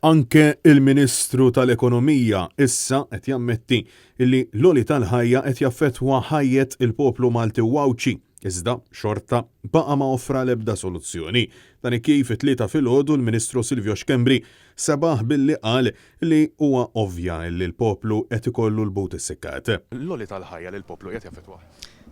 Anke il-Ministru tal-Ekonomija issa qed jammetti li l-għoli tal-ħajja qed jaffettwa ħajjet il-poplu Malti u Għawdxi, iżda xorta baqa' ma offra l-ebda soluzzjoni. Dan hekk kif it-Tlieta filgħodu l-Ministru Silvio Schembri sebaħ billi qal li huwa ovvja li l-poplu qed ikollu l-but issikkat. L-għoli tal-ħajja lill-poplu qiegħed jaffettwah?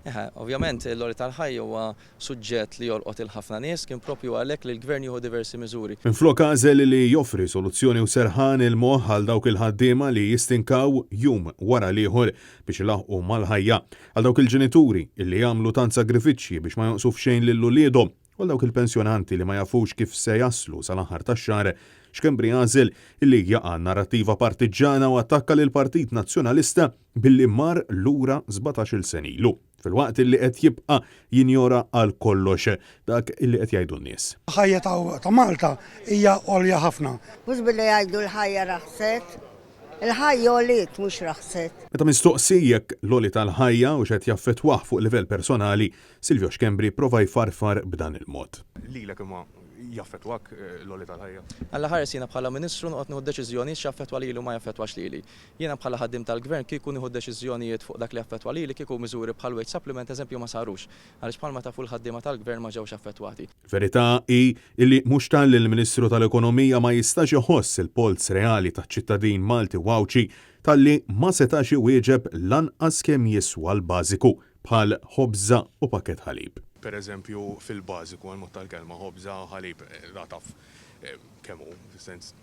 Eħe, ovvjament l-għoli tal-ħajja huwa suġġett li jolqot 'il ħafna nies, kien proprju għalhekk li l-Gvern jieħu diversi miżuri. Minflok għażel li joffri soluzzjoni u serħan il-moħħ għal dawk il-ħaddiema li jistinkaw jum wara l-ieħor biex ilaħħqu mal-ħajja, għal dawk il-ġenituri li jagħmlu tant sagrifiċċji biex ma jonqsu f'xejn lil uliedhom u għal dawk il-pensjonanti li ma jafux kif se jaslu sal-aħħar tax-xahar, Schembri għażel li jaqa' għan-narrattiva partiġġana u attakka lill-Partit Nazzjonalista billi mar lura 17-il sena ilu, filwaqt li qed jibqa' jinjora għal kollox dak li qed jgħidu n-nies. Il-ħajja ta' Malta hija għolja ħafna. Mhux billi jgħidu l-ħajja raħset. Il-ħajja għoliet mhux raħset. Meta mistoqsi jekk l-għoli tal-ħajja hux qed jaffettwah fuq livell personali, Silvio Schembri pprova jfarfar b'dan il-mod. Lilek imma jaffettwak l-għoli tal-ħajja? Alla ħares jiena bħala Ministru noqgħod nieħu deċiżjonijiet x'jaffettwa lili u ma jaffettwax lili. Jiena bħala ħaddiem tal-Gvern kieku nieħu deċiżjonijiet fuq dak li jaffettwa lili kieku miżuri bħal wage supplement eżempju ma sarux. Għaliex bħalma tafu l-ħaddiema tal-Gvern ma ġewx affettwati. Il-verità hi li mhux talli l-Ministru tal-Ekonomija ma jistax iħoss il-polz reali taċ-ċittadin Malti u Għawdxi talli ma setax iwieġeb lanqas kemm jiswa l-bażiku bħal ħobża u pakkett ħalib. Per eżempju fil-bażiku għall-mod tal-kelma ħobża, ħalib, la taf kemm hu, fis-sens.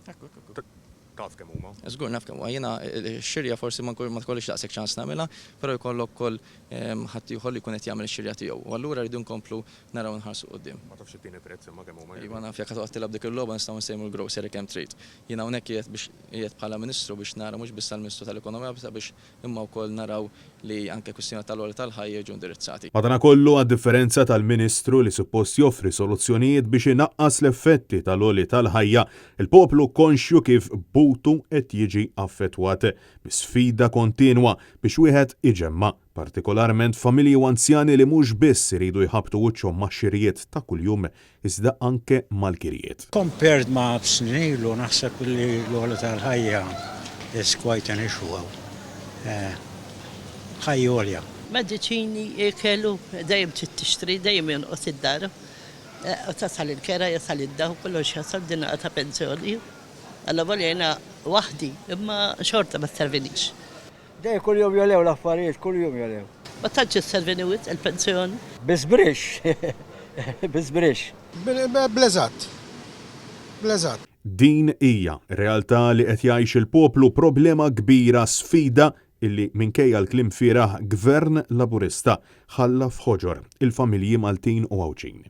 Ekku, ekku, ekku. Taf kemm huma? Żgur naf kemm huma. Jiena x-xirja forsi ma jkollix daqshekk ċans nagħmilha, però jkollok ukoll ħaddieħor li jkun qed jagħmel ix-xirja tiegħu. U allura rridu nkomplu naraw inħarsu 'l quddiem. Ma tafx it-tieni prezz imma kemm huma? Iva naf, jekk ħa toqgħod tilgħab dik il-logħba nistgħu nsejmu l-grocery kemm trid. Jiena hawnhekk qiegħed biex qiegħed bħala Ministru biex nara mhux biss għall-Ministru tal-Ekonomija sabiex imma wkoll naraw li anke kwistjonijiet tal-għoli tal-ħajja jiġu indirizzati. Madanakollu, għad-differenza tal-Ministru li suppost joffri soluzzjonijiet biex inaqqas l-effetti tal-għoli tal-ħajja, il-poplu konxju kif butu qed jiġi affettwat bi sfida kontinwa biex wieħed iġemma', partikolarment familji u anzjani li mhux biss iridu jħabbtu wiċċhom max-xirjiet ta' kuljum iżda anke mal-kirjiet. Compared ma' snin ilu naħseb li l-għoli tal-ħajja is quite an issue hawn. Ħajja għolja. Mediċini, ikel u dejjem trid tixtri, dejjem jonqos id-dar. U tasal il-kera, jasal id-dawl, kollox jasal din ta' pensjoni. Allavolja jiena waħdi, imma xorta ma sservinix. Dejjem kuljum jogħlew l-affarijiet, kuljum jogħlew. Ma tantx isservini wisq il-pensjoni. Bi żbrixx, bi żbrixx. Bl-eżatt, bl-eżatt. Din hija r-realtà li qed jgħix il-poplu, problema kbira, sfida illi minkejja l-kliem fieragħ Gvern Laburista ħalla f'ħoġor il-familji Maltin u Għawdxin.